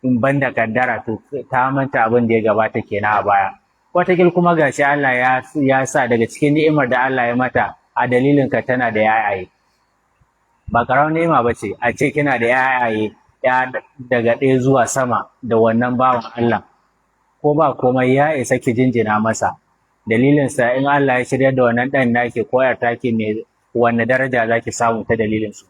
In banda kaddara, to ta manta abin da ya gabata kenan a baya. Wataƙil kuma gashi Allah ya sa daga cikin ni'imar da Allah ya mata a dalilin ka tana da yayaye. Ba ƙaramin ni'ima ba ce a ce kina da yayaye ya daga ɗaya zuwa sama da wannan bawan Allah. Ko ba komai, ya isa ki jinjina masa. Dalilinsa, in Allah ya shirya da wannan ɗan naki ko yar taki ne, wanne daraja za ki samu ta dalilin su?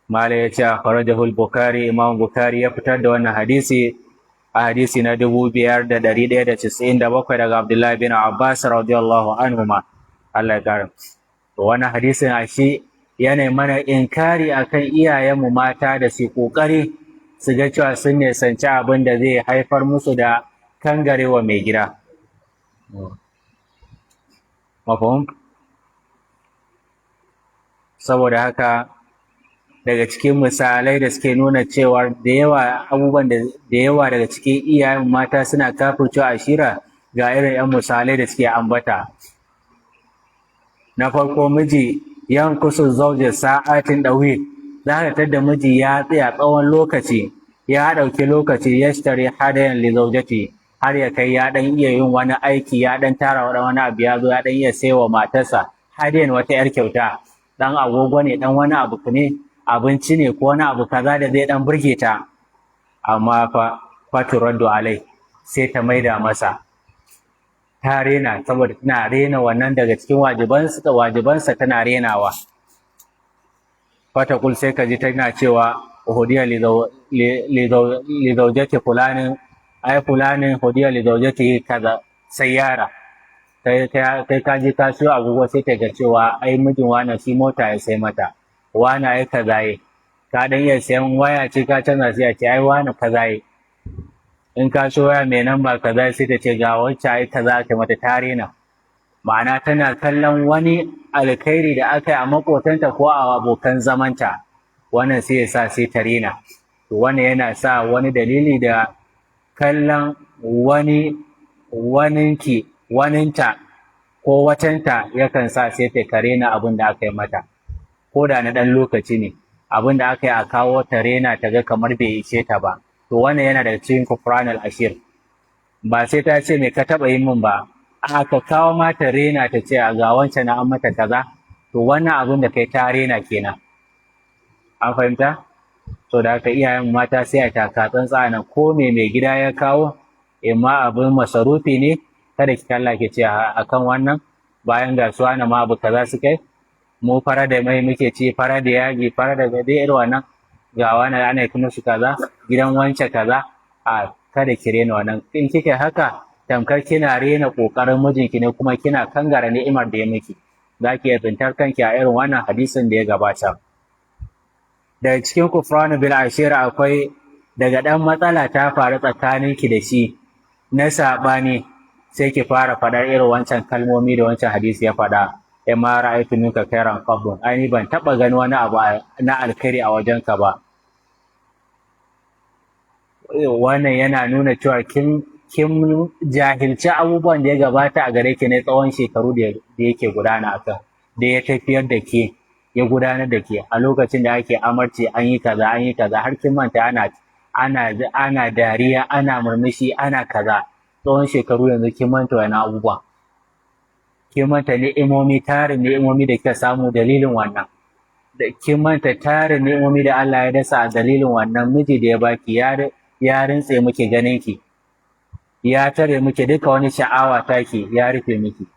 Mala ya ce, akhrajahu al-Bukhari. Imam Bukhari ya fitar da wannan hadisi a hadisi na 5197 daga Abdullahi bin Abbas radiyallahu anhuma. Allah ya kare. To, wannan hadisin a shi yana mana inkari akan iyayenmu mata da su kokari su ga cewa sun nisanci abin da zai haifar musu da kangarewa mai gida. Mafhum? Saboda haka, daga cikin misalai da suke nuna cewa da yawa abubuwan da yawa daga cikin iyayen mata suna kafircewa ashira, ga irin 'yan misalai da suke ambata. Na farko, miji yankusu zauje sa'atin ɗawi, za ka tadda miji ya tsaya tsawon lokaci, ya ɗauki lokaci, yashtari hadayan li zaujati, har ya kai ya ɗan iya yin wani aiki, ya ɗan tara wani abu, ya zo ya ɗan iya saiwa matarsa hadayan, wata 'yar kyauta, ɗan agogo ne, ɗan wani abu ne, abinci ne, ko wani abu kaza da zai ɗan burge ta. Amma fa faturaddu alai, sai ta maida masa. Ta rena, saboda tana rena wannan daga cikin wajibansa tana renawa. Fatakul, sai ka ji tana cewa, uhudiya li zawjati fulanin, ai fulanin hudiya li zawjati kaza sayyara. Kai kai ka je ka siyo agogo, sai ta ga cewa ai mijin wani shi mota ya sai mata, wani ai kaza yi. Ka dan iya sayan waya ce ka canza, sai a ce ai wani kaza yi. In ka so waya mai namba kaza, sai ta ce ga wacce ai kaza aka mata. Ta rena, ma'ana tana kallon wani alkhairi da aka yi a makotanta ko a abokan zamanta. Wannan sai ya sa sai ta rena. To, wannan yana sa wani dalili da kallon wani, waninki, waninta ko watanta, yakan sa sai ta rena abin da aka yi mata, ko da na ɗan lokaci ne. Abin da aka yi a kawo, ta rena, ta ga kamar bai ishe ta ba. To, wannan yana daga cikin kufranal ashir. Ba sai ta ce me ka taɓa yi min ba, aka kawo mata rena, ta ce ga wancan na an mata kaza. To, wannan abin da kai, ta rena kenan. An fahimta? To, da haka iyayen mata sai a taka tsantsa nan. Ko me mai gida ya kawo, imma abin masarufi ne, kada ki kalla ki ce akan wannan, bayan ga su ana ma abu kaza su kai, mu fara da mai muke ci, fara da yaji, fara da dai irin wannan, ga wani ana yi musu kaza, gidan wance kaza. A kada ki rena wannan. In kika haka, tamkar kina rena kokarin mijinki ne, kuma kina kangara ni'imar da ya miki. Za ki iya tsintar kanki a irin wannan hadisin da ya gabata. Daga cikin kufranu bil ashira akwai daga ɗan matsala ta faru tsakaninki da shi na saɓani, sai ki fara faɗar irin wancan kalmomi da wancan hadisi ya faɗa: ya ma ra'aytu minka khairan qattun, ai ni ban taɓa gani wani abu na alkhairi a wajenka ba. Wannan yana nuna cewa kin jahilci abubuwan da ya gabata a gare ki ne tsawon shekaru da yake gudana akan da ya tafiyar da ke, ya gudanar da ke a lokacin da ake amarci, an yi kaza, an yi kaza, har kin manta, ana dariya, ana murmushi, ana kaza tsawon shekaru. Yanzu kin manta wani abubuwa, kin manta ni'imomi, tarin ni'imomi da kika samu dalilin wannan, da kin manta tarin ni'imomi da Allah ya dasa a dalilin wannan miji da ya baki. Ya rintse miki ganin ki, ya tare miki duka wani sha'awa taki, ya rufe miki,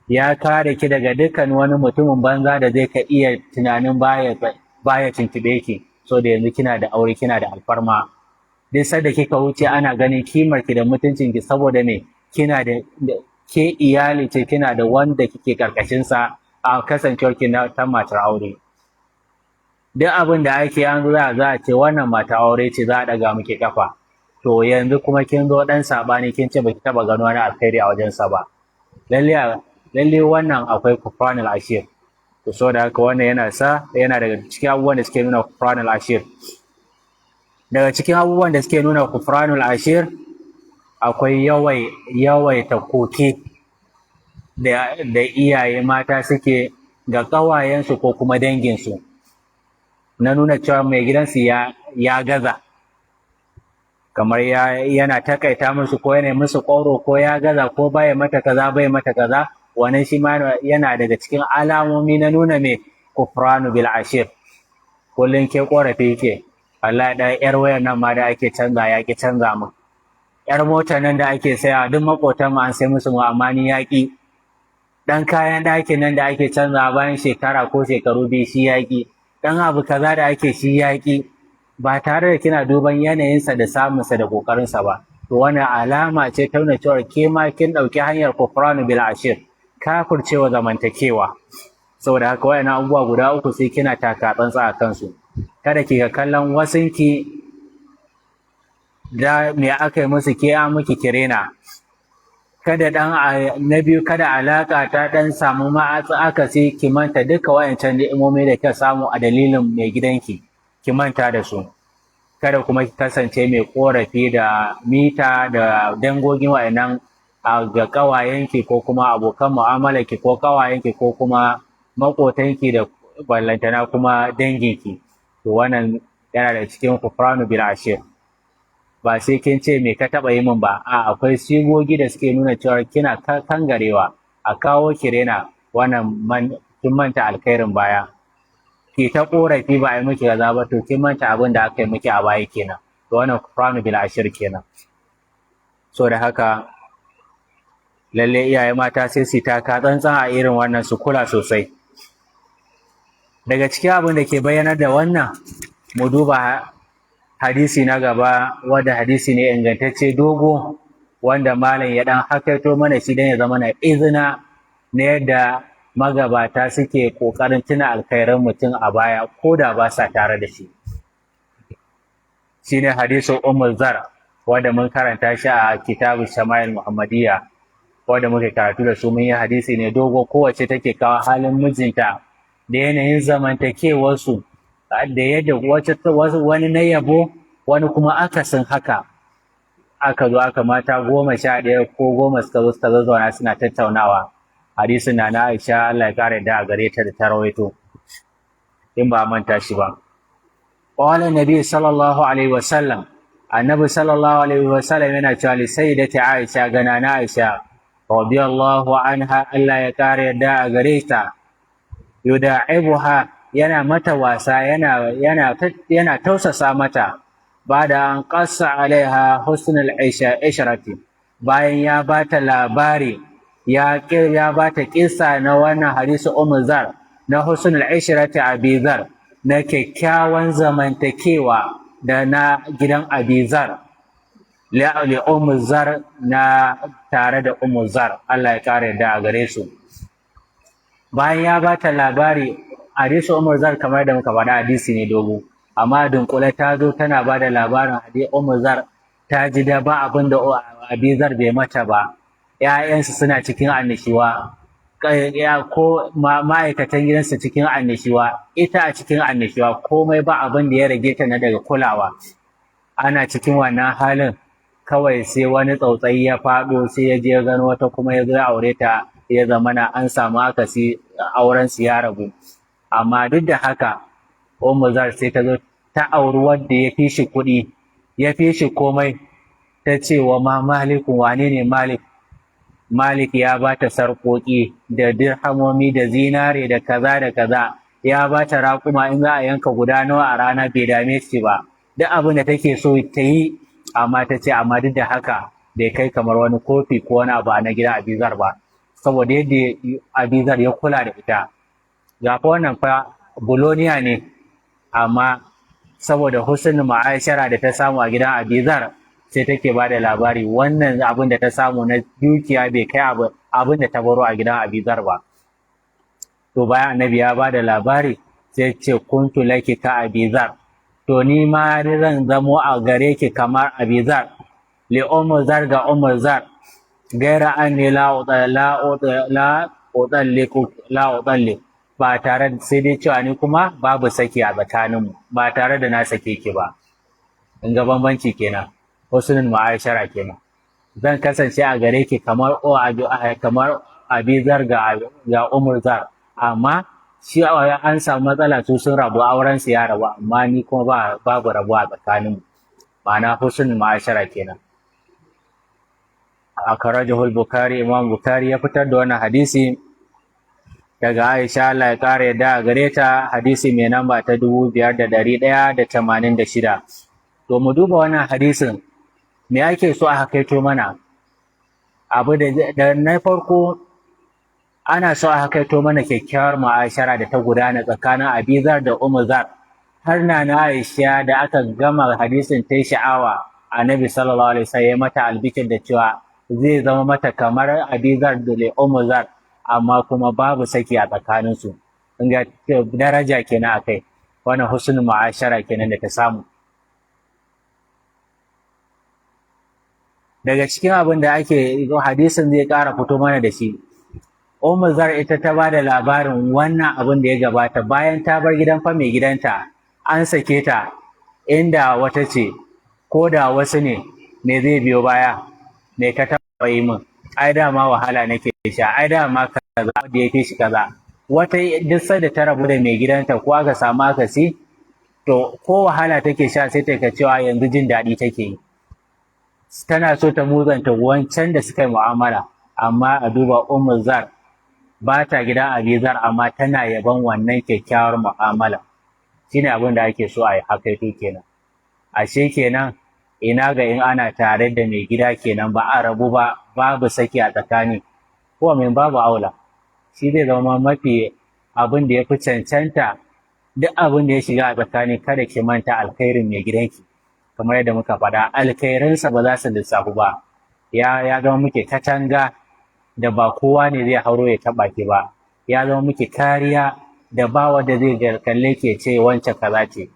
ya kare ki daga dukkan wani mutumin banza da zai ka iya tunanin baya tuntube ki. So da yanzu kina da aure, kina da alfarma. Duk sanda kika wuce, ana ganin kimar ki da mutuncin ki. Saboda me? Kina da ke iyali ce, kina da wanda kike karkashin sa a kasancewar ki na ta matar aure. Duk abin da ake an za a ce wannan mata aure ce, za a daga miki kafa. To, yanzu kuma kin zo dan sabani, kin ce baki taba gano wani alkhairi a wajensa ba. Lalle lalle wannan akwai kufranul ashir. To, saboda haka wannan yana sa yana daga cikin abubuwan da suke nuna kufranul ashir. Daga cikin abubuwan da suke nuna kufranul ashir akwai yawaita koke da iyaye mata suke ga ƙawayensu ko kuma danginsu. na nuna cewa mai gidansu ya gaza, kamar yana takaita musu ko yana musu ƙwauro ko ya gaza ko baya mata kaza, bai mata kaza. Wannan shi ma yana daga cikin alamomi na nuna mai kufranu bil ashir. Kullum ke korafi ke, "Allah da yar wayar nan ma da ake canza ya ki canza min, yar motar nan da ake saya duk makotan mu an sai musu mu, amma ni yaƙi, dan kayan ɗakin nan da ake canza bayan shekara ko shekaru 2 shi yaƙi, dan abu kaza da ake shi yaƙi," ba tare da kina duban yanayinsa da samunsa da ƙoƙarinsa ba. To wannan alama ce ta nuna cewa ke ma kin ɗauki hanyar kufranu bil ashir, kafircewa zamantakewa. Saboda haka wayannan abubuwa guda uku sai kina taka tsantsa a kansu. Kada ki ga kallon wasunki da me aka yi musu, ke an miki kirena. Kada dan na biyu, kada alaka ta dan samu ma'atsa akasi, ki manta duka wayancan ni'imomi da kika samu a dalilin mai gidanki, ki manta da su. Kada kuma ki kasance mai korafi da mita da dangogin wayannan ga kawayenki ko kuma abokan mu'amalarki ko kawayenki ko kuma makotanki da ballantana kuma danginki. To wannan yana da cikin kufranu bil ashir. Ba sai kin ce, "Me ka taɓa yi min?" ba. A akwai sigogi da suke nuna cewa kina kangarewa, a kawo kirena. Wannan kin manta alkhairin baya. Ki ta korafi ba a yi miki kaza ba, to kin manta abin da aka yi miki a baya kenan. To wannan kufranu bil ashir kenan. So da haka lalle iyaye mata sai su taka tsantsan a irin wannan, su kula sosai. Daga cikin abin da ke bayyanar da wannan, mu duba hadisi na gaba, wanda hadisi ne ingantacce dogo, wanda malam ya dan hakaito mana shi dan ya zama na izina na yadda magabata suke kokarin tuna alkhairan mutum a baya ko da ba sa tare da shi. Shine hadisin Ummu Zar, wanda mun karanta shi a kitabu Shama'il Muhammadiyya wanda muke karatu da su. Mun yi hadisi ne dogo, kowace take kawo halin mijinta da yanayin zamantakewarsu da yadda wani na yabo, wani kuma akasin haka. Aka zo aka mata 11 ko 10 suka zo suka zazzauna suna tattaunawa. Hadisin na Aisha, Allah ya kare da a gare ta, da ta rawaito, in ba manta shi ba. Qala Nabi sallallahu alaihi wasallam, Annabi sallallahu alaihi wasallam yana cewa li sayyidati Aisha, gana na Aisha radiyallahu anha, Allah ya kare da a gare ta, yuda'ibuha, yana mata wasa, yana tausasa mata, bada an qassa alaiha husnul ishrati, bayan ya bata labari, ya bata kissa na wannan hadisi Ummu Zar, na husnul ishrati Abi Zar, na kyakkyawan zamantakewa da na gidan Abi Zar, li Ummu Zar, na tare da Ummu Zar, Allah ya kare da a gare su. Bayan ya bata labari hadisi Ummu Zar, kamar da muka faɗa, hadisi ne dogo, amma dunkule ta zo tana ba da labarin hadisi Ummu Zar, ta ji da ba abin da Abi Zar bai mata ba, ‘ya'yansu suna cikin annishuwa, ko ma'aikatan gidansu cikin annishuwa, ita a cikin annishuwa, komai ba abin da ya rage ta na daga kulawa. Ana cikin wannan halin kawai sai wani tsautsayi ya faɗo, sai ya je gano wata kuma ya zo ya aure ta, ya zamana an samu akasi, auren su ya rabu. Amma duk da haka Ummu Zar sai ta zo ta auri wanda ya fi shi kuɗi, ya fi shi komai. Ta ce wa ma Malikun, wane ne Malik? Malik ya ba ta sarƙoƙi da dirhamomi da zinare da kaza da kaza, ya ba ta raƙuma, in za a yanka guda nawa a rana bai dame shi ba, duk abin da take so ta yi. Amma ta ce amma duk da haka bai kai kamar wani kofi ko wani abu na gidan Abizar ba, saboda yadda Abizar ya kula da ita. Ga fa wannan fa billionaire ne, amma saboda husnul ma'ashara da ta samu a gidan Abizar, sai take ba da labari wannan abin da ta samu na dukiya bai kai abin da ta baro a gidan Abizar ba. To bayan Annabi ya ba da labari, sai ce, "Kuntu laki ka Abizar," to ni ma zan zamo a gare ki kamar Abizar, li Ummu Zar, ga Ummu Zar, gaira anni la la la utalliqu, la utalliq, ba tare, sai dai cewa ni kuma babu saki a tsakaninmu, ba tare da na sake ki ba. In ga bambanci kenan, husnul ma'ashara kenan. Zan kasance a gare ki kamar Abizar ga Ummu Zar, amma Shi an samu matsala, su sun rabu, auren su ya rabu, amma ni kuma ba babu rabuwa tsakaninmu. Ma'ana husnul ma'ashara kenan. Akhrajahu al-Bukhari, Imam Bukhari ya fitar da wannan hadisi daga Aisha, Allah ya kara yadda a gare ta, hadisi mai namba ta 5186. To, mu duba wannan hadisin, me ake so a hakaito mana? Abu da na farko, ana so a hakaito mana kyakkyawar ma'ashara da ta gudana tsakanin Abizar da Umuzar, har na Aisha da aka gama hadisin ta sha'awa Annabi sallallahu alaihi wasallam ya mata albishir da cewa zai zama mata kamar Abizar da Umuzar, amma kuma babu saki a tsakaninsu. In ga daraja kenan akai, wannan husnul mu'ashara kenan da ta samu. Daga cikin abin da ake hadisin zai ƙara fito mana da shi, Ummu Zar ita ta bada labarin wannan abin da ya gabata bayan ta bar gidan fa mai gidanta, an sake ta. Inda wata ce ko da wasu ne, me zai biyo baya? Me ka taɓa yi min? Ai dama wahala nake sha, ai dama kaza, wanda ya fi shi kaza. Wata duk sanda ta rabu da mai gidanta ko aka samu akasi, to ko wahala take sha, sai ta ga cewa yanzu jin daɗi take yi, tana so ta muzanta wancan da suka yi mu'amala. Amma a duba Ummu Zar, ba ta gidan Abizar, amma tana yaban wannan kyakkyawar mu'amala. Shine abin da ake so a yi hakaito kenan. Ashe kenan ina ga in ana tare da mai gida kenan, ba a rabu ba, babu saki a tsakani, ko min babu aula, shi zai zama mafi abin da ya fi cancanta. Duk abin da ya shiga a tsakani, kada ki manta alkhairin mai gidanki. Kamar yadda muka faɗa, alkhairinsa ba za su lissafu ba. Ya zama muke katanga da ba kowa ne zai hauro ya taɓa ki ba, ya zama muke kariya da ba wanda zai kalle ke ce wance kaza ce.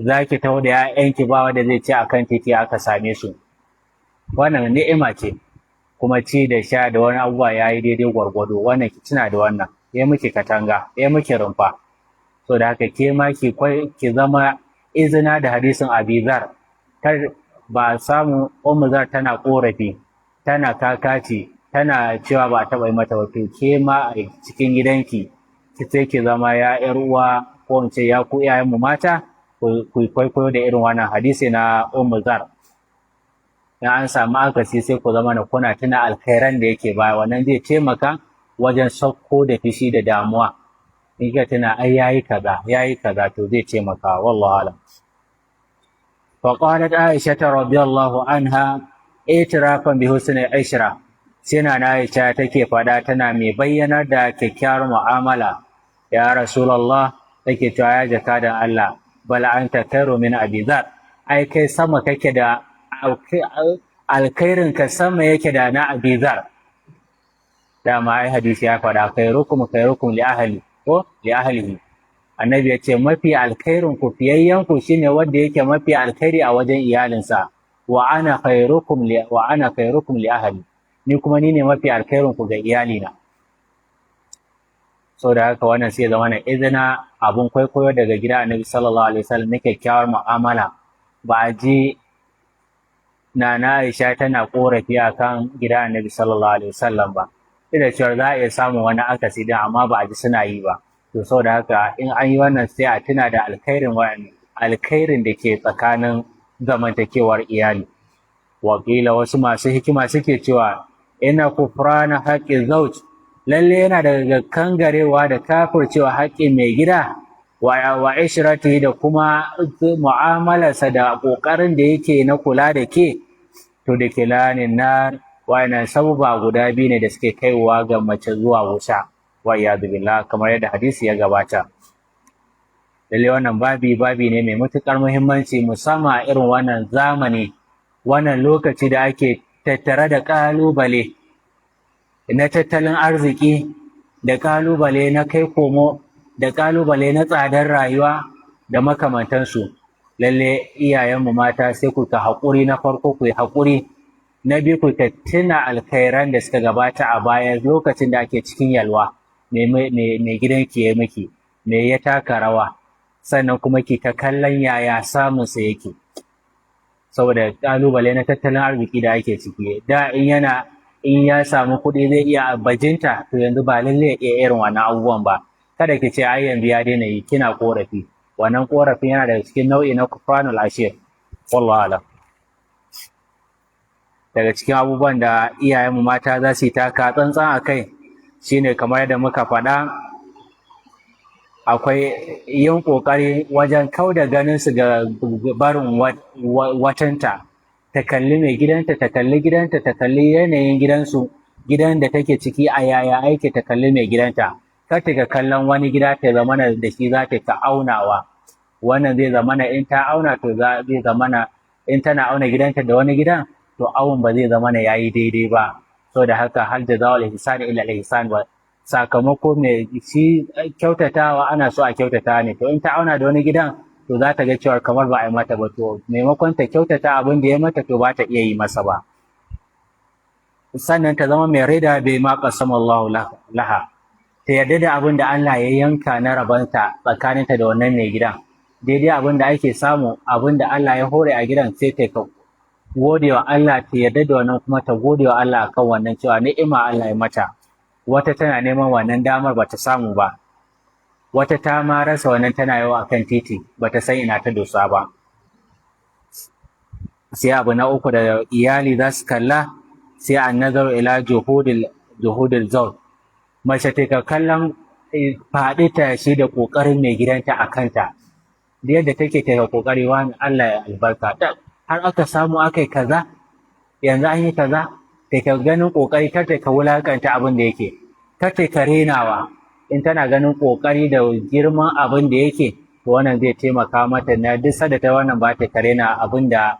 Za ki taho da 'ya'yanki, ba wanda zai ce akan titi aka same su. Wannan ni'ima ce. Kuma ci da sha da wani abubuwa ya yi daidai gwargwado. Wannan ki tuna da wannan, ya miki katanga, ya miki rumfa. So da haka ke ma ki zama izina da hadisin Abizar. Kar ba samu Ummu Zar tana korafi, tana kakaci, tana cewa ba a taɓa yi mata ba. To, ke ma a cikin gidanki ki sai ki zama ya ƴar uwa, ko in ce ya ku iyayenmu mata, ku kwaikwayo da irin wannan hadisi na Ummu Zar. In an samu akasi, sai ku zama na kuna tuna alkhairan da yake baya. Wannan zai taimaka wajen sauko da fishi da damuwa. In ka tuna ai yayi kaza, yayi kaza, to zai taimaka. Wallahu alam. Fa qalat Aisha radiyallahu anha itirafan bi husni ishra, sai na Aisha take faɗa tana mai bayyanar da kyakkyawar mu'amala. Ya Rasulullah, take cewa, ya jakadan Allah, bal anta khairu min Abi Dhar, ai kai sama kake da alkhairin ka, sama yake da na Abi Dhar. Dama ai hadisi ya faɗa, khairukum khairukum li ahli ko li ahlihi. Annabi ya ce mafi alkhairin ku, fiyayyen ku, shine wanda yake mafi alkhairi a wajen iyalinsa. Wa ana khairukum li ahli, ni kuma ni ne mafi alkhairin ku ga iyalina. Saboda haka wannan sai zama na izina, abun kwaikwayo daga gida Annabi sallallahu alaihi wasallam na kyakkyawar mu'amala. Ba a ji Nana Aisha tana korafi akan gida Annabi sallallahu alaihi wasallam ba, duk da cewa za a iya samun wani akasi din, amma ba a ji suna yi ba. To, saboda haka in an yi wannan, sai a tuna da alkhairin wannan, alkhairin da ke tsakanin zamantakewar iyali. Wakila wasu masu hikima suke cewa ina kufrana haqqi zawj, lalle yana daga kangarewa da kafircewa haƙƙin mai gida, wa ishratihi, da kuma mu'amalarsa da ƙoƙarin da yake na kula da ke, to da kilanin na wa'annan sababa guda biyu ne da suke kaiwa ga mace zuwa wuta, wa iyadu billah, kamar yadda hadisi ya gabata. Lalle wannan babi, babi ne mai matuƙar muhimmanci, musamman a irin wannan zamani, wannan lokaci da ake tattare da ƙalubale na tattalin arziki, da ƙalubale na kai komo, da ƙalubale na tsadar rayuwa da makamantansu. Lalle iyayenmu mata, sai ku ta haƙuri. Na farko ku yi haƙuri, na biyu ku ta tuna alkhairan da suka gabata a baya lokacin da ake cikin yalwa, me gidanki ya miki, me ya taka rawa. Sannan kuma ki ta kallon yaya samunsa yake, saboda ƙalubale na tattalin arziki da ake ciki. Da in yana in ya samu kuɗi zai iya bajinta, to yanzu ba lalle ya iya irin wannan abubuwan ba. Kada ki ce ai yanzu ya daina yi, kina korafi. Wannan korafin yana daga cikin nau'i na kufranul ashir, wallahu alam. Daga cikin abubuwan da iyayenmu mata za su yi taka tsantsan a kai shine, kamar yadda muka faɗa, akwai yin ƙoƙari wajen kau da ganin su ga barin watanta. Ta kalli mai gidanta, ta kalli gidanta, ta kalli yanayin gidansu, gidan da take ciki a yaya aiki, ta kalli mai gidanta. Kar ta ga kallon wani gida ta zamana da shi za ta ta aunawa. Wannan zai zamana in ta auna, to zai zamana in tana auna gidanta da wani gidan, to awon ba zai zamana yayi daidai ba. Saboda haka hal jaza'ul ihsan illa al ihsan ba, sakamako mai shi kyautatawa ana so a kyautata ne. To in ta auna da wani gidan, to za ta ga cewa kamar ba a yi mata ba. To maimakon ta kyautata abin da ya mata, to ba ta iya yi masa ba. Sannan ta zama mai rida bi ma qasama Allahu laha, ta yarda da abin da Allah ya yanka na rabanta tsakaninta da wannan mai gidan. Daidai abin da ake samu, abin da Allah ya hore a gidan, sai ta gode wa Allah, ta yarda da wannan, kuma ta gode wa Allah akan wannan, cewa ni'ima Allah ya mata. Wata tana neman wannan damar bata samu ba, wata ta ma rasa wannan, tana yawo akan titi, bata san ina ta dosa ba. Sai abu na uku da iyali za su kalla, sai an nazaru ila juhudil zawj. Mace ta kallon faɗi tashi da ƙoƙarin mai gidanta a kanta, da yadda take ta ƙoƙari, wani Allah ya albarka, har aka samu aka yi kaza, yanzu an yi kaza. Ta ganin ƙoƙari, kar ta ka wulaƙanta abin da yake, kar ta ka renawa. In tana ganin ƙoƙari da girman abin da yake, to wannan zai taimaka mata na duk sanda ta wannan ba ta ka rena abin da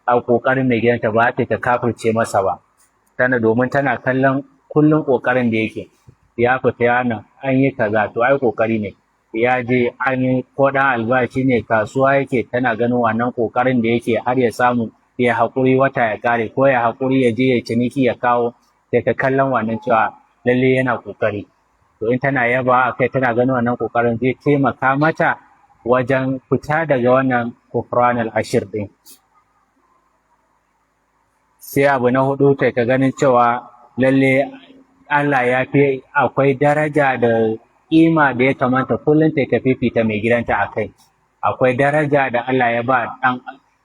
a ƙoƙarin mai gidanta ba, ta ta kafirce masa ba, tana domin tana kallon kullum ƙoƙarin da yake, ya fita yana an yi kaza, to ai ƙoƙari ne, ya je an yi, ko ɗan albashi ne, kasuwa yake, tana ganin wannan ƙoƙarin da yake har ya samu ya haƙuri wata ya ƙare, ko ya haƙuri ya je ya ciniki ya kawo, sai ka kallon wannan cewa lalle yana ƙoƙari. To in tana yaba a kai, tana ganin wannan ƙoƙarin, zai taimaka mata wajen fita daga wannan kufranul ashir ɗin. Sai abu na hudu, ta ka ganin cewa lalle Allah ya fi akwai daraja da kima da ya kamata kullum ta ka fifita mai gidanta a kai. Akwai daraja da Allah ya ba ɗan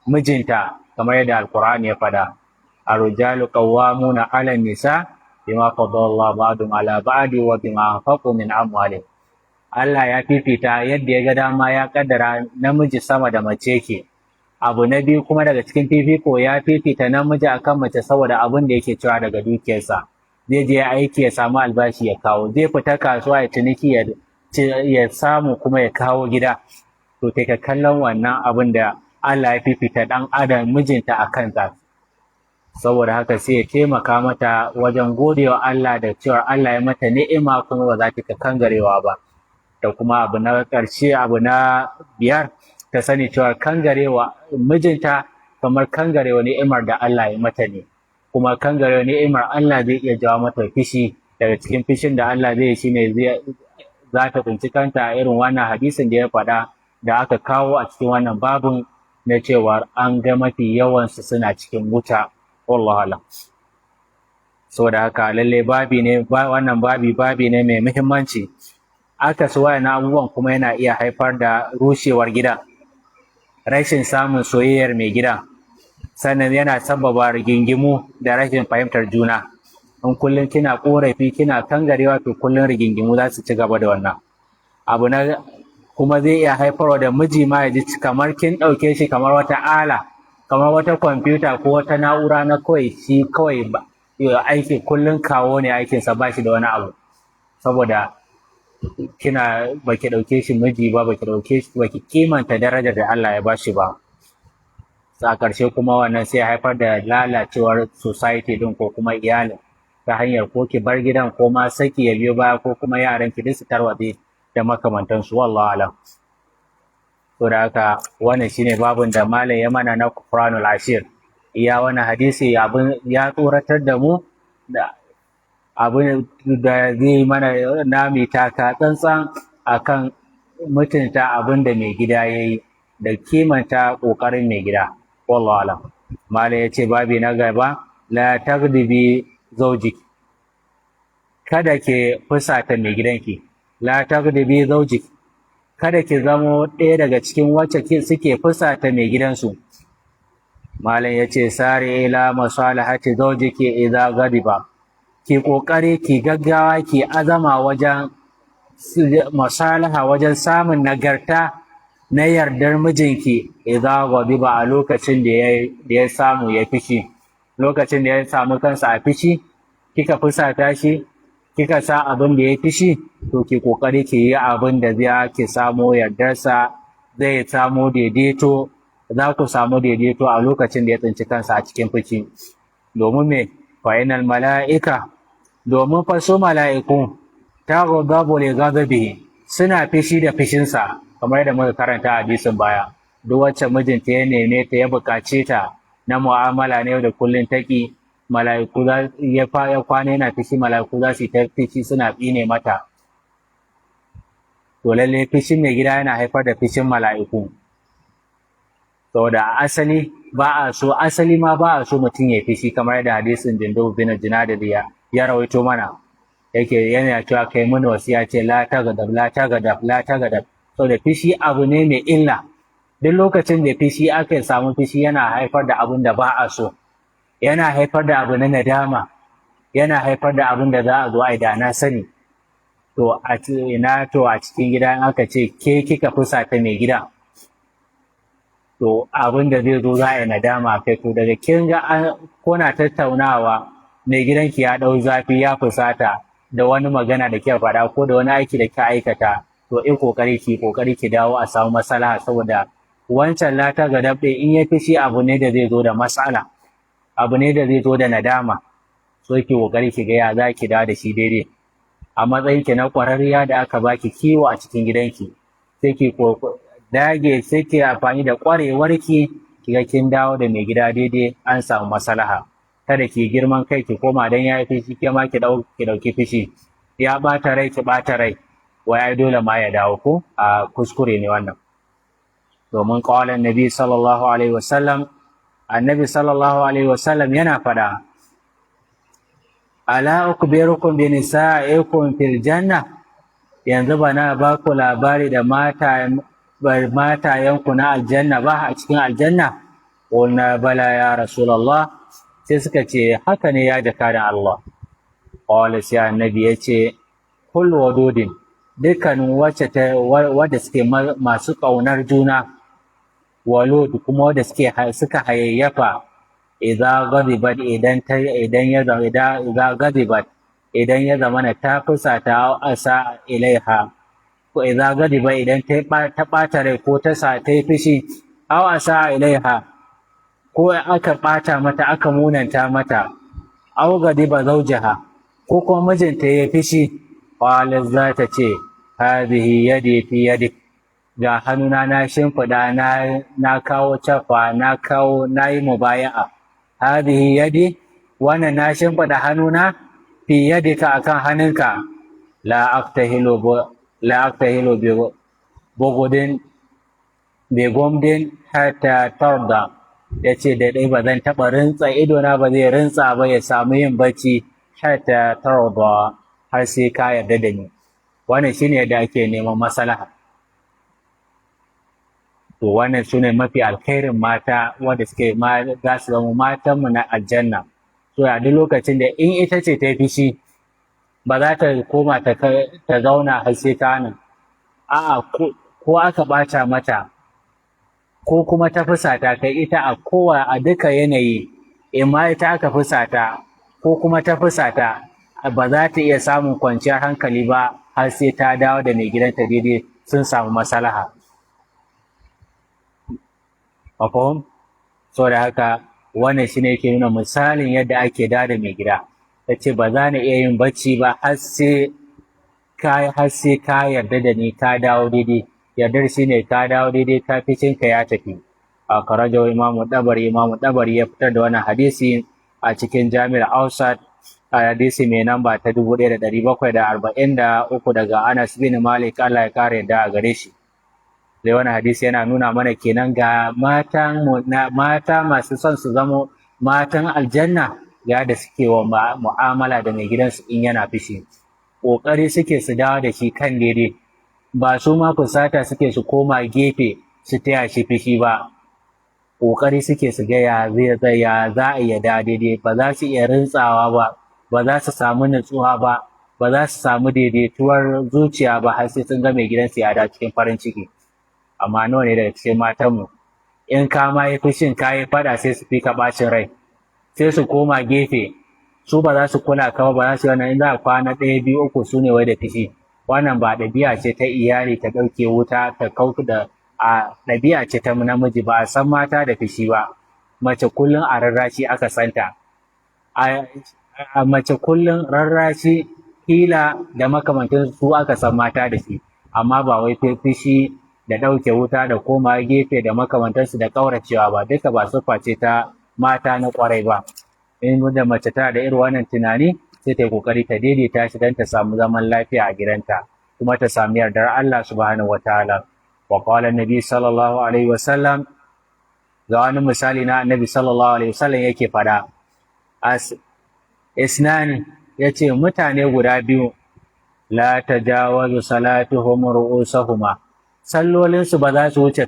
mijinta, kamar yadda Alkur'ani ya faɗa: ar-rijalu qawwamuna 'ala nisa bima faddala Allah ba'dahum 'ala ba'di wa bima anfaqu min amwalihim. Allah ya fifita yadda ya ga dama, ya kaddara namiji sama da mace ke. Abu na biyu kuma daga cikin fifiko, ya fifita namiji akan mace saboda abin da yake cewa daga dukiyarsa. Zai je aiki ya samu albashi ya kawo, zai fita kasuwa ya ciniki ya samu kuma ya kawo gida. To ta ka kallon wannan abin da Allah ya fifita ɗan adam mijinta a kansa. Saboda haka sai ya taimaka mata wajen godewa Allah da cewa Allah ya mata ni'ima, kuma ba za ta ka kangarewa ba. Da kuma abu na ƙarshe, abu na biyar, ta sani cewa kangarewa mijinta kamar kangarewa ni'imar da Allah ya mata ne, kuma kangarewa ni'imar Allah zai iya jawo mata fishi. Daga cikin fishin da Allah zai yi shine za ta tsinci kanta a irin wannan hadisin da ya faɗa da aka kawo a cikin wannan babun, na cewa an ga mafi yawansu suna cikin wuta, wallahu alam. Saboda haka lalle babi ne wannan, babi ne mai muhimmanci. Aka su wayannan abubuwan kuma yana iya haifar da rushewar gida, rashin samun soyayyar mai gida, sannan yana sababa rigingimu da rashin fahimtar juna. In kullum kina korafi, kina kangarewa, to kullum rigingimu za su ci gaba da wannan abu na. Kuma zai iya haifarwa da miji ma ya ji kamar kin ɗauke shi kamar wata ala, kamar wata kwamfuta ko wata na'ura na kawai shi kawai aiki kullum kawo ne aikinsa, ba shi da wani abu, saboda kina baki ɗauke shi miji ba, baki ɗauke shi, baki kimanta darajar da Allah ya bashi ba. A ƙarshe kuma wannan sai haifar da lalacewar society din ko kuma iyalin, ta hanyar ko ki bar gidan, ko ma saki ya biyo baya, ko kuma yaran ki duk su tarwatse da makamantansu, wallahu alam. To da haka wannan shine babun da malam ya mana na kufranul ashir. Iya wannan hadisi abin ya tsoratar da mu da abin da zai mana na mai taka tsantsan akan mutunta abin da mai gida ya yi da kimanta ƙoƙarin mai gida, wallahu alam. Malam ya ce babi na gaba: la tagdibi zawjik, kada ke fusata mai gidanki. La taghdibi zawjik, kada ki zamo ɗaya daga cikin wacce suke fusata mai gidansu. Malam yace sari ila masalahati zawjiki idza ghadiba, ki kokari ki gaggawa ki azama wajen masalaha, wajen samun nagarta na yardar mijinki, idza ghadiba, a lokacin da ya samu ya fishi, lokacin da ya samu kansa a fishi, kika fusata shi, kika sa abin da ya fishi, to ki kokari ki yi abin da zai ki samu yardarsa, zai samu daidaito, za ku samu daidaito a lokacin da ya tsinci kansa a cikin fushi. Domin me? Fa inal mala'ika, domin fa su mala'iku, taghdabu li ghadabihi, suna fishi da fishinsa, kamar yadda muka karanta a hadisin baya. Duk wacce mijinta ya neme ta, ya buƙace ta na mu'amala na yau da kullum, taki, mala'iku za ya kwana yana fishi, mala'iku za su yi ta fishi suna tsine mata. To lalle fishin mai gida yana haifar da fishin mala'iku. Saboda asali ba a so, asali ma ba a so mutum ya fishi, kamar yadda hadisin Jundub bin Junada ya rawaito mana, yake yana cewa kai mun wasiya, ce la tagadab, la tagadab, la tagadab. Saboda fishi abu ne mai illa. Duk lokacin da fishi aka samu, fishi yana haifar da abun da ba a so, yana haifar da abu na nadama, yana haifar da abun da za a zo ai da na sani. To a ina, to a cikin gida in aka ce ke kika fusata mai gida, to abin da zai zo za a yi nadama kai. To daga kin ga kuna tattaunawa, mai gidanki ya ɗau zafi, ya fusata da wani magana da kika faɗa ko da wani aiki da kika aikata, to in kokari ki kokari ki dawo a samu maslaha. Saboda wancan lata ga dabbe in ya fishi, abu ne da zai zo da matsala, abu ne da zai zo da nadama. So ki kokari ki ga ya za ki dawo da shi daidai. A matsayin ki na ƙwararriya da aka baki kiwo a cikin gidanki, sai ki dage, sai ki amfani da ƙwarewarki, ki ga kin dawo da mai gida daidai, an samu maslaha. Kada ki girman kai, ki koma dan ya yi fishi ke ma ki dauki fishi, ya bata rai ki bata rai, wai ai dole ma ya dawo ko a kuskure ne wannan. Domin qala annabi sallallahu alaihi wasallam, annabi sallallahu alaihi wasallam yana fada, ala ukbirukum bi nisa'ikum fil janna, yanzu ba na ba ku labari da mata matayenku na aljanna ba, a cikin aljanna? Qulna bala ya rasulullah, sai suka ce haka ne ya jakadan Allah. Qala, sai annabi ya ce kul wadudin, dukkanin wacce ta wadda suke masu ƙaunar juna, walud, kuma wadda suke suka hayayyafa, idza ghadibat, idan ta idan ya idza ghadibat, idan ya zamana ta fusata, asa ilaiha, ko idza ghadiba, idan ta ɓata rai ko ta sa ta yi fushi, aw asa ilaiha, ko aka ɓata mata, aka munanta mata, aw ghadiba zawjaha, ko kuma mijinta ya fushi, qalat, za ta ce hadhihi yadi fi yadik, ga hannuna na shimfiɗa, na kawo cafa, na kawo na yi mubaya'a, hadhihi yadi, wannan na shimfiɗa hannuna, fi yadika, akan hannunka, la aktahilu bi bugudin bi gumdin hatta tarda, yace da dai ba zan taɓa rintsa idona, ba zai rintsa ba ya samu yin bacci, hatta tarda, har sai ka yarda da ni. Wannan shine yadda ake neman maslaha. To wannan sune mafi alkhairin mata wanda suke za su zama matanmu na aljanna. So a duk lokacin da in ita ce ta yi fushi, ba za ta koma ta zauna har sai ta nan, a'a, ko aka ɓata mata ko kuma ta fusata kai, ita a kowa a duka yanayi, in ma ita aka fusata ko kuma ta fusata, ba za ta iya samun kwanciyar hankali ba har sai ta dawo da mai gidanta daidai, sun samu maslaha. Mafhum? Saboda haka wannan shine yake nuna misalin yadda ake da mai gida. Ta ce ba za na iya yin bacci ba har sai ka yarda da ni, ka dawo daidai. Yardar shine ka dawo daidai, ka ka ya tafi. A karajawa Imamu Dabari, Imamu Dabari ya fitar da wannan hadisi a cikin Jami'ar Ausat, a hadisi mai namba ta 1743, daga Anas bin Malik, Allah ya kare yadda a gare shi. Dai wannan hadisi yana nuna mana kenan ga matan mata masu son su zamo matan aljanna, ga da suke wa mu'amala da mai gidansu in yana fushi. Ƙoƙari suke su dawo da shi kan daidai, ba su ma fusata suke su koma gefe su taya shi fishi ba. Ƙoƙari suke su ga ya zai ya za a iya dawo daidai. Ba za su iya rintsawa ba, ba za su samu nutsuwa ba, ba za su samu daidaituwar zuciya ba har sai sun ga mai gidansu ya dawo cikin farin ciki. Amma nawa ne daga cikin matanmu, in ka ma yi fushin, ka yi faɗa, sai su fi ka ɓacin rai, sai su koma gefe, su ba za su kula ka ba, ba za su yi wannan. In za a kwana ɗaya, biyu, uku, su ne wai da fishi. Wannan ba ɗabi'a ce ta iyali ta ɗauke wuta ta kau da a ɗabi'a ce ta namiji. Ba a san mata da fishi ba. Mace kullum a rarrashi aka santa. A mace kullum rarrashi, hila da makamantan su aka san mata da shi, amma ba wai fishi da ɗauke wuta da koma gefe da makamantansu da ƙauracewa ba. Duka ba siffa ce ta mata na ƙwarai ba. In da mace tana da irin wannan tunani, sai ta yi ƙoƙari ta daidaita shi don ta samu zaman lafiya a gidanta kuma ta sami yardar Allah subhanahu wataala. Wa qala annabi sallallahu alaihi wasallam, ga wani misali na Annabi sallallahu alaihi wasallam yake faɗa, as isnan, yace mutane guda biyu, la tajawazu salatuhum ru'usahuma, sallolinsu ba za su wuce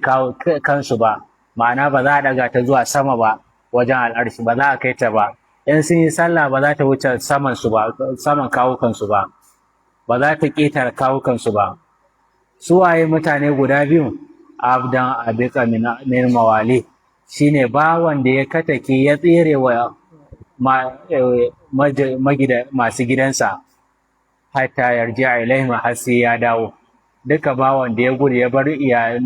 kansu ba, ma'ana ba za a daga ta zuwa sama ba, wajen al'arshi ba za a kai ta ba. In sun yi sallah, ba za ta wuce saman su ba, saman kawukansu ba, ba za ta ƙetare kawukansu ba. Su waye mutane guda biyu? Abdan abika min mawali, shine bawan da ya katake ya tsere wa masu gidansa, hatta yarji ilaihim, har sai ya dawo. Duka bawan da ya gudu ya bar iya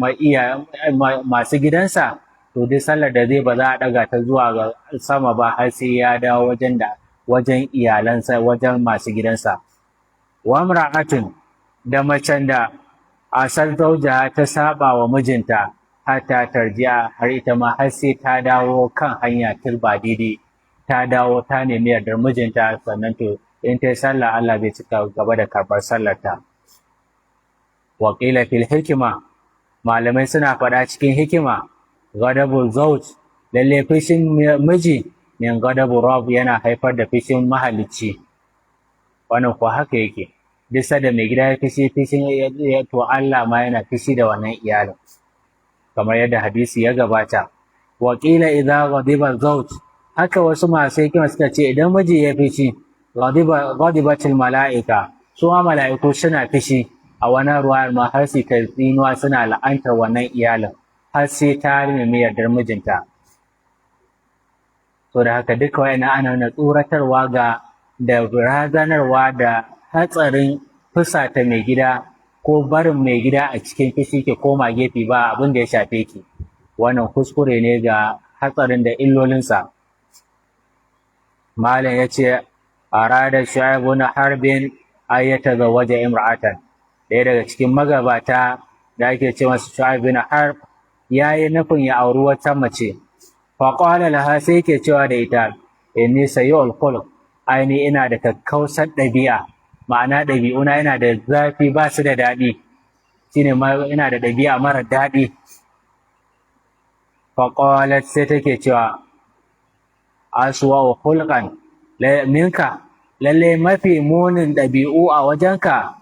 masu gidansa, to duk sallar da zai, ba za a ɗaga ta zuwa ga sama ba har sai ya dawo wajen da wajen iyalansa, wajen masu gidansa. Wa imra'atun, da macen da asar zaujaha, ta saba wa mijinta, hatta tarji'a, har ita ma har sai ta dawo kan hanya turba daidai, ta dawo ta nemi yardar mijinta, sannan to in ta yi sallah, Allah zai cika gaba da karɓar sallarta. Wa qila fil hikima, malamai suna faɗa cikin hikima, ghadabul zawj, lalle fushin miji, min ghadabu rabb, yana haifar da fushin mahalicci. Wannan ko haka yake. Duk sanda mai gida ya fishi, fishin to Allah ma yana fishi da wannan iyalin, kamar yadda hadisi ya gabata. Wa qila idza ghadiba zawj, haka wasu masu hikima suka ce, idan miji ya fishi, ghadiba ghadibatil mala'ika, su ma mala'iku suna fishi. A wani ruwayar ma har su ta tsinuwa, suna la'antar wannan iyalin har sai ta nemi yardar mijinta. To da haka duka wayannan ana nuna tsoratarwa ga da razanarwa da hatsarin fusata mai gida ko barin mai gida a cikin fushi ke koma gefe ba abin da ya shafe ki. Wannan kuskure ne, ga hatsarin da illolinsa. Malam ya ce, arada Shu'aib na harbin ay yatazawwaja imra'atan. Ɗaya daga cikin magabata da ake ce masa Shu'aib bin Harb ya yi nufin ya auri wata mace. Fa qala laha, sai yake cewa da ita, inni sayyi'ul khuluq, aini ina da kakkausar ɗabi'a, ma'ana ɗabi'una yana da zafi, ba su da daɗi, shine ina da ɗabi'a mara daɗi. Fa qalat, sai take cewa, aswa khulqan minka, lalle mafi munin ɗabi'u a wajenka,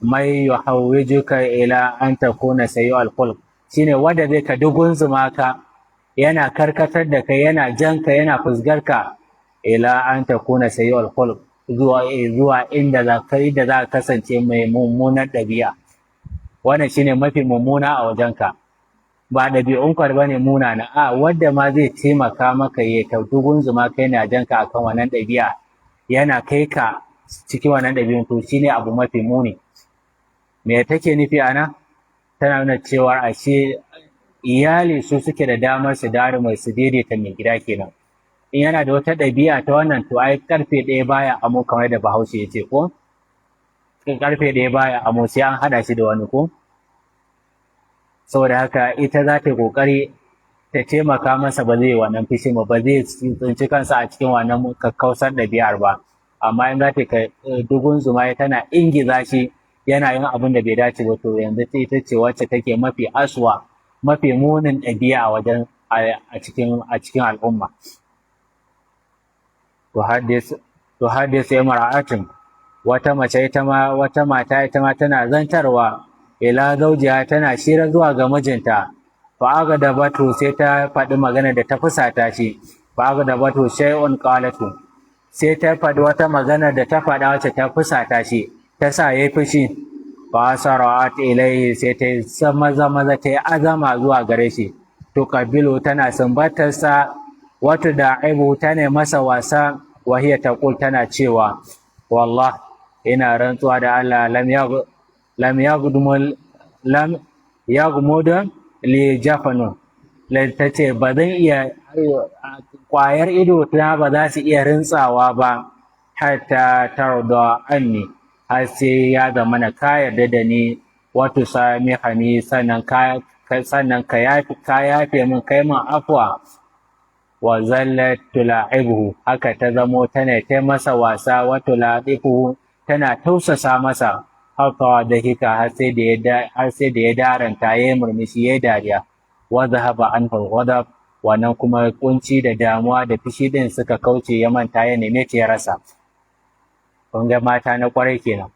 mai yuhawwijuka ila an takuna sayyi'al khuluq, shine wanda zai ka dugunzuma ka, yana karkatar da kai, yana janka, yana fusgarka, ila an takuna sayyi'al khuluq, zuwa inda za ka da za ka kasance mai mummunar ɗabi'a. Wannan shine mafi mummuna a wajenka. Ba ɗabi'unka ba ne munana, a wanda ma zai taimaka maka ya ta dugunzuma kai na janka akan wannan ɗabi'a, yana kai ka cikin wannan ɗabi'un, to shine abu mafi muni. Me take nufi ana? Tana nuna cewa ashe iyali su suke da damar su dare mai su daidaita mai gida kenan. In yana da wata ɗabi'a ta wannan, to ai karfe ɗaya baya amo, kamar da Bahaushe ya ce, ko karfe ɗaya baya amo, sai an haɗa shi da wani ko. Saboda haka ita za ta yi ƙoƙari ta taimaka masa, ba zai wannan fishin ba, ba zai tsinci kansa a cikin wannan kakkausar ɗabi'ar ba. Amma in za ta dugun zuma tana ingiza shi yana yin abin da bai dace ba, to yanzu ita ce wacce take mafi aswa, mafi munin ɗabi'a a wajen a cikin al'umma. To haddis imra'atin, Wata mace ita ma, wata mata ita ma tana zantarwa ila zaujiha, tana shira zuwa ga mijinta. Fa batu, sai ta faɗi magana da ta fusata shi. Fa batu shay'un qalatu, sai ta faɗi wata magana da ta faɗa wacce ta fusata shi, ta sa yayi fushi. Fa sara'at ilaihi, sai ta maza maza ta yi azama zuwa gare shi. To kabilu, tana sumbatarsa, wato da aibu, tana masa wasa. Wa hiya taqul, tana cewa: "Wallah, ina rantsuwa da Allah, lam yaghmud li jafanu." Ta ce ba zan iya, kwayar ido ta ba za su iya rintsawa ba, hatta tarda anni, har sai ya zama na ka yarda da ni, wato samihani, sannan ka yafe min, kai min afwa. Wa zallat tula'ibuhu, haka ta zamo tana ta masa wasa, wa tula'ibuhu, tana tausasa masa, haka da hika, har sai da ya daranta, yayi murmushi, yayi dariya. Wa zahaba anhu al-ghadab, wannan kuma kunci da damuwa da fishi din suka kauce, ya manta, ya neme ta ya rasa. Kun ga mata na kwarai kenan.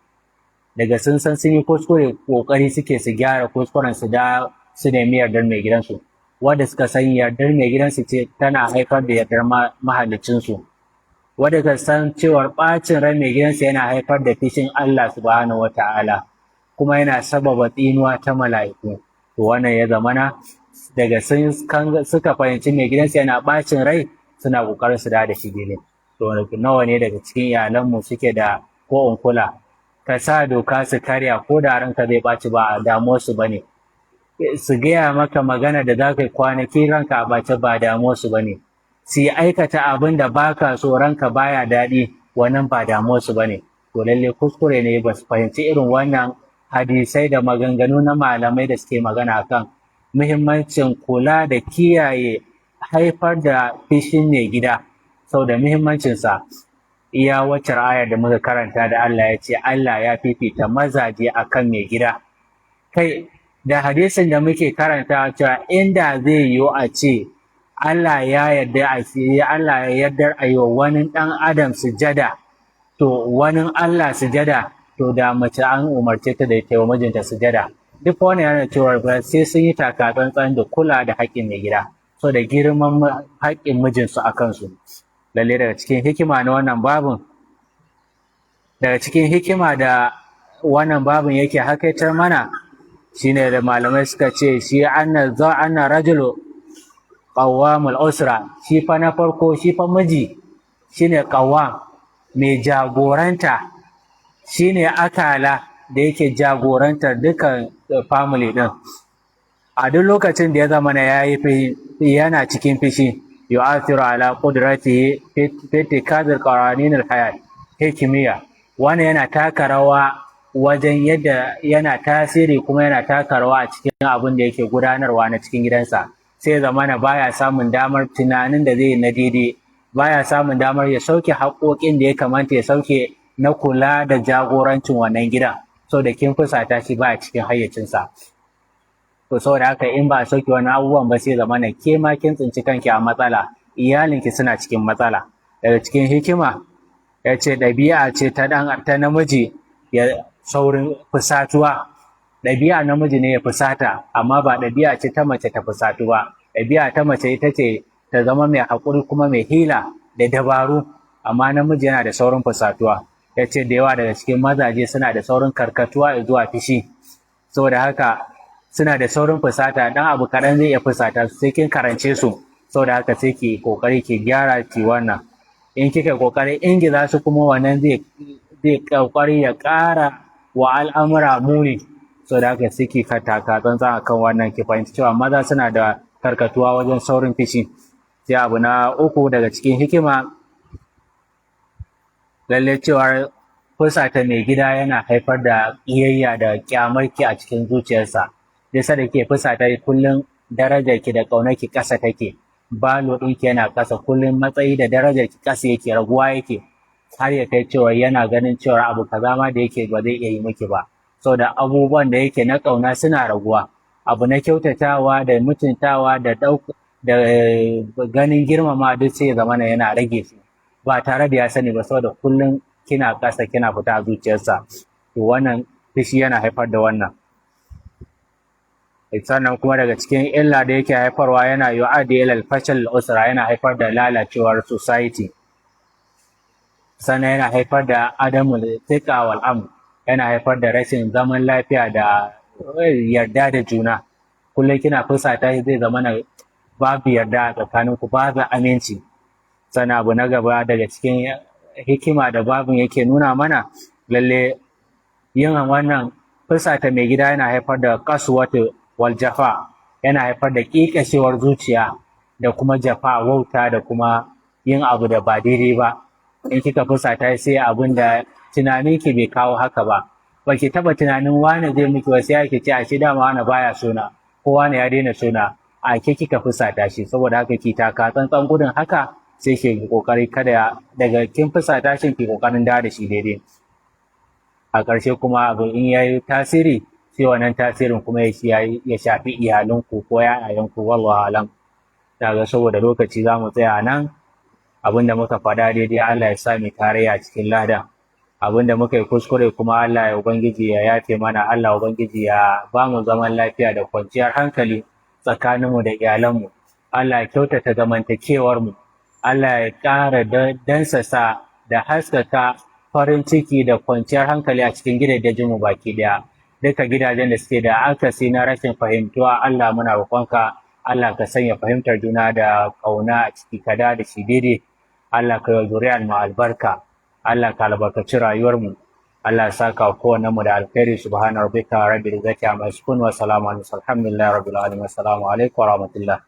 Daga sun san sun yi kuskure, kokari suke su gyara kuskuren su da su nemi yardar mai gidansu, wanda suka san yardar mai gidansu ce tana haifar da yardar mahaliccinsu, wanda ka san cewar ɓacin ran mai gidansu yana haifar da fishin Allah Subhanahu wata'ala, kuma yana sababa tsinuwa ta mala'iku. To wannan ya zamana daga sun suka fahimci mai gidansu yana ɓacin rai, suna ƙoƙarin su da shi daidai. To nawa ne daga cikin iyalanmu suke da ko in kula? Ka sa doka su karya, ko da ranka zai ɓaci, ba a damuwarsu ba ne. Su gaya maka magana da za ka yi kwanaki ranka a ɓace, ba damuwarsu ba ne. Su yi aikata abin da baka so, ranka baya daɗi, wannan ba damuwarsu ba ne. To lalle kuskure ne, ba su fahimci irin wannan hadisai da maganganu na malamai da suke magana kan muhimmancin kula da kiyaye haifar da fishin mai gida, saboda muhimmancinsa. Iya wacce ayar da muka karanta da Allah ya ce Allah ya fifita mazaje akan mai gida, kai da hadisin da muke karanta cewa inda zai yiwu a ce Allah ya yarda a Allah ya yarda a yi wa wani ɗan adam sujada, to wani Allah sujada, to da mace an umarce ta da ta yi wa mijinta sujada. Duk wani yana cewa sai sun yi taka tsantsan da kula da haƙƙin mai gida, so da girman haƙƙin mijinsu a kansu. Lalle daga cikin hikima na wannan babin, daga cikin hikima da wannan babin yake hakaitar mana, shine da malamai suka ce shi anna rajulu qawwamul usra. Shi fa na farko, shi fa miji shine qawwam, mai jagoranta, shine akala da yake jagorantar dukan family din. A duk lokacin da ya zama na yayi yana cikin fishi, yu'athiru ala qudratihi fi ittikadil qaranin al-hayat hikimiyya. Wannan yana taka rawa wajen yadda yana tasiri, kuma yana taka rawa a cikin abin da yake gudanarwa na cikin gidansa. Sai zamana baya samun damar tunanin da zai na daidai, baya samun damar ya sauke haƙoƙin da ya kamata ya sauke na kula da jagorancin wannan gidan, da kin fusata shi, baya cikin hayyacinsa. To saboda haka, in ba a sauke wannan abubuwan ba, sai zamana ke ma kin tsinci kanki a matsala, iyalinki suna cikin matsala. Daga cikin hikima ya ce ɗabi'a ce ta ɗan ta namiji ya saurin fusatuwa. Ɗabi'a namiji ne ya fusata, amma ba ɗabi'a ce ta mace ta fusatu ba. Ɗabi'a ta mace ita ce ta zama mai haƙuri kuma mai hila da dabaru, amma namiji yana da saurin fusatuwa. Ya ce da yawa daga cikin mazaje suna da saurin karkatuwa zuwa fishi, saboda haka suna da saurin fusata. Dan abu kaɗan zai iya fusata su, sai kin karance su. Saboda haka sai ki kokari ki gyara ki wannan. In kika kokari ingiza su kuma, wannan zai kokari ya ƙara wa al'amura muni. Saboda haka sai ki taka tsantsan akan wannan, ki fahimci cewa maza suna da karkatuwa wajen saurin fishi. Sai abu na uku daga cikin hikima, lalle cewar fusata mai gida yana haifar da ƙiyayya da ƙyamarki a cikin zuciyarsa. Duk sanda ke fusata, kullum darajar ki da ƙaunar ki ƙasa take, value ɗinki yana ƙasa kullum, matsayi da darajar ki ƙasa yake, raguwa yake, har ya kai cewa yana ganin cewa abu kaza ma da yake ba zai iya yi miki ba, saboda abubuwan da yake na ƙauna suna raguwa, abu na kyautatawa da mutuntawa da da ganin girmama duk sai ya zamana yana rage su ba tare da ya sani ba, saboda kullum kina ƙasa, kina fita a zuciyarsa. To wannan fushi yana haifar da wannan. Sannan kuma daga cikin illa da yake haifarwa, yana yu'addi ila al-fashal usra, yana haifar da lalacewar society. Sannan yana haifar da adamul thiqa wal amn, yana haifar da rashin zaman lafiya da yarda da juna. Kullum kina fusata shi, zai zama na babu yarda a tsakaninku, babu aminci. Sannan abu na gaba daga cikin hikima da babin yake nuna mana, lalle yin wannan fusata mai gida yana haifar da qaswatu wal jafa, yana haifar da ƙiƙashewar zuciya da kuma jafa, wauta, da kuma yin abu da ba daidai ba. In kika fusata, sai abin da tunaninki bai kawo haka ba, baki taba tunanin wane zai miki wasu, ya ce a shi dama wane baya sona, ko wane ya daina sona, a ke kika fusata shi. Saboda haka ki taka tsantsan gudun haka, sai ki kokari kada daga kin fusata shi ki kokarin dawo da shi daidai. A ƙarshe kuma abu in yayi tasiri, sai wannan tasirin kuma ya shafi iyalanku ko ‘ya'yayanku. Wallahu alam. Daga saboda lokaci za mu tsaya nan. Abin da muka faɗa daidai, Allah ya sa mu tarayya cikin lada. Abin da muka yi kuskure kuma, Allah ya ubangiji ya yafe mana. Allah ubangiji ya ba mu zaman lafiya da kwanciyar hankali tsakaninmu da iyalanmu. Allah ya kyautata zamantakewar mu. Allah ya ƙara dansasa da haskaka farin ciki da kwanciyar hankali a cikin gidajenmu baki ɗaya. Duka gidajen da suke da akasi na rashin fahimtuwa, Allah muna roƙonka, Allah ka sanya fahimtar juna da ƙauna a ciki, ka da shi daidai. Allah ka yi zuriyar mu albarka. Allah ka albarkaci rayuwarmu. Allah ya saka kowanne mu da alkhairi. Subhana rabbika rabbil izzati amma yasifun wa salamun alhamdulillahi rabbil alamin. Assalamu alaikum wa rahmatullah.